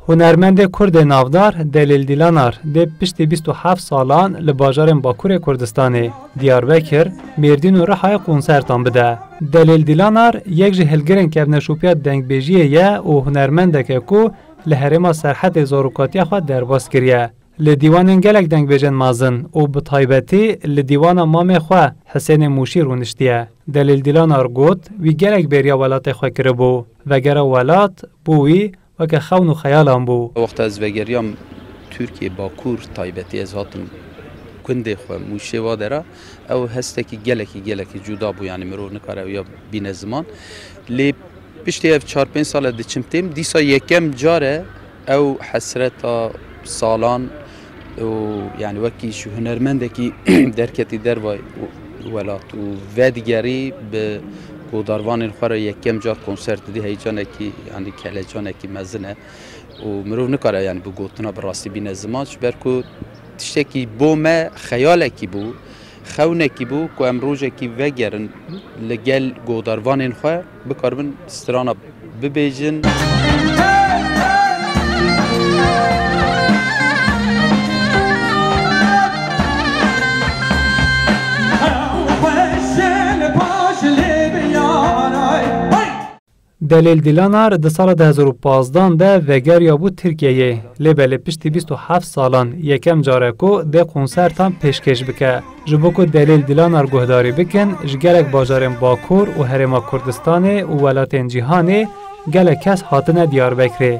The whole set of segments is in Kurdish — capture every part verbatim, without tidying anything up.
Hunermendê Kurd ê navdar Delîl Dîlanar dê piştî bîst û heft salan li bajarên Bakurê Kurdistanê, Diyarbekir, Mêrdîn û Rihayê konsertan bide. Delîl Dîlanar yek ji hilgirên kevneşopiya dengbêjiyê ye û hunermendeke ku li herêma Serhetê zarokatiya xwe derbas kiriye. Li dîwanên gelek dengbêjên mezin û bi taybetî li dîwana mamê xwe Hisênê Mûşî rûniştiye. Delîl Dîlanar got, wî gelek bêriya welatê xwe kiribû. Vegera welat bo wî weke xewn û xeyalan bû. Wexta ez vegeriyam Tirkiyê Bakur taybetî ez hatim gundê xwe Mûşê wa dera, ew hestekî gelekî, gelekî cuda bû, yanî mirov nikare ew ya bîne ziman. Lê piştî ev çar pênc sal e diçim têm, dîsa yekem car e ew hesreta salan û, yanî, wekî ji hunermendekî derketî dervay welat û vedigerî bi godarvanên xwe re yekem car konser didî, heyecanekî, yanî, kelecanekî mezin e û mirov nikare, yanî, bi gotina bi rastî bîne ziman, ji ber ku tiştekî bo me xeyalekî bû, xewnekî bû ku em rojekî vegerin li gel godarvanên xwe bikaribin strana bibêjin. Delîl Dîlanar di sala du hezar û pazdan de vegeriyabû Tirkiyeyê, lê belê piştî bîst û heft salan yekem car e ku dê konsertan pêşkêş bike. Ji bo ku Delîl Dîlanar guhdarî bikin, ji gelek bajarên Bakur û Herêma Kurdistanê û welatên cîhanê gelek kes hatine Diyarbekirê.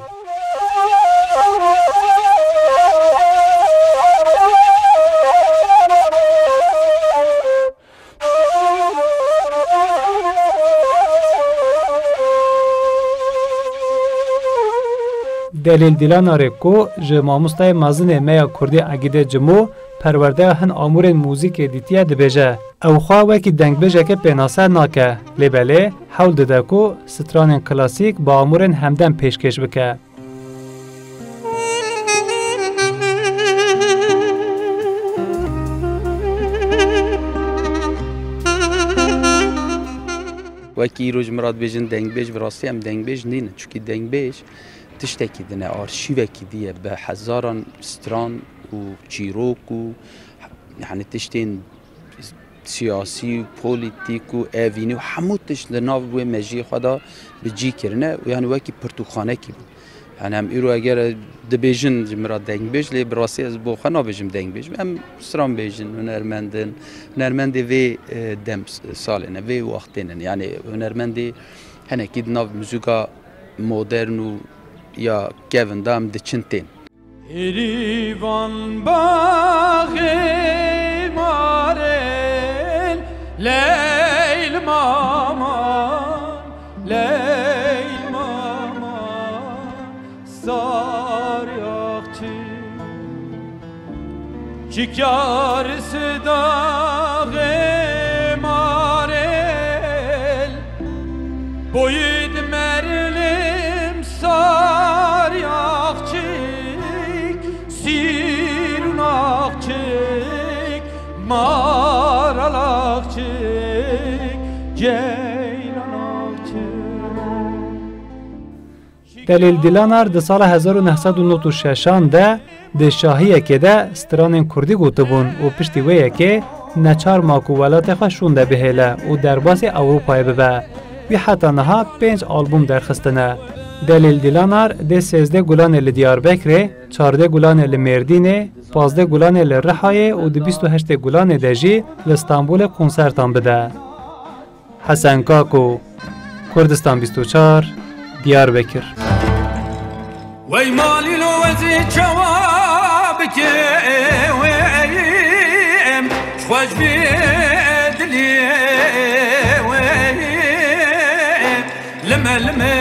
Delîl Dîlanarê ku ji mamostayê mezinê me ya kurdî Egîdê Cimo perwerdeya hin amûrên muzîkê dîtiye dibêje, ew xwe wekî dengbêjeke pênase nake, lê belê hewl dide ku stranên klasîk bi amûrên hemdem pêşkêş bike. Wekî îro ji min re dibêjin dengbêj, bi rastî em dengbêj nînin. Çunkî dengbêj tiştekî din e, arşîvekî din e, bi hezaran stran û çîrok û, yanî, tiştên siyasî û polîtîk û evînî û hemû tişt li nav wê mejiyê xwe de bi cî kirine û, yanî, wekî pirtûkxanekî bû. Yanî em îro eger dibêjin ji min re dengbêj, lê bi rastî ez bo xwe nabêjim dengbêj. Em stranbêj in, hunermend in, hunermendê vê, e, dem s-, salê ne, vê wextê ne. Yanî hunermendê hinekî di nav muzîka modern û ya kevin de em diçin tên. Hêrîvan baxê marên Leyl maman, Leyl maman, sar yaxçî. Çikar sidaxê marêl, boyid merlim sar yaxçik, sîrûn axçik, maral axçik, ceylan axçik. Delîl Dîlanar di sala hezar û neh sed û nod û şeşan de di şahiyekê de stranên kurdî gotibûn û piştî wê yekê neçar ma ku welatê xwe şûnde bihêle û derbasî Ewropayê bibe. Wî heta niha pênc albûm derxistine. Delîl Dîlanar dê sêzdeh Gulanê li Diyarbekirê, çardeh Gulanê li Mêrdînê, pazdeh Gulanê li Rihayê û di bîst û heştê Gulanê de jî li Stenbolê konsertan bide. Hesen Kako, Kurdistan bîst û çar, Diyarbekir. Wey malîlo ez ê çawa bikim, ji xwe ji vê dilê, lime lime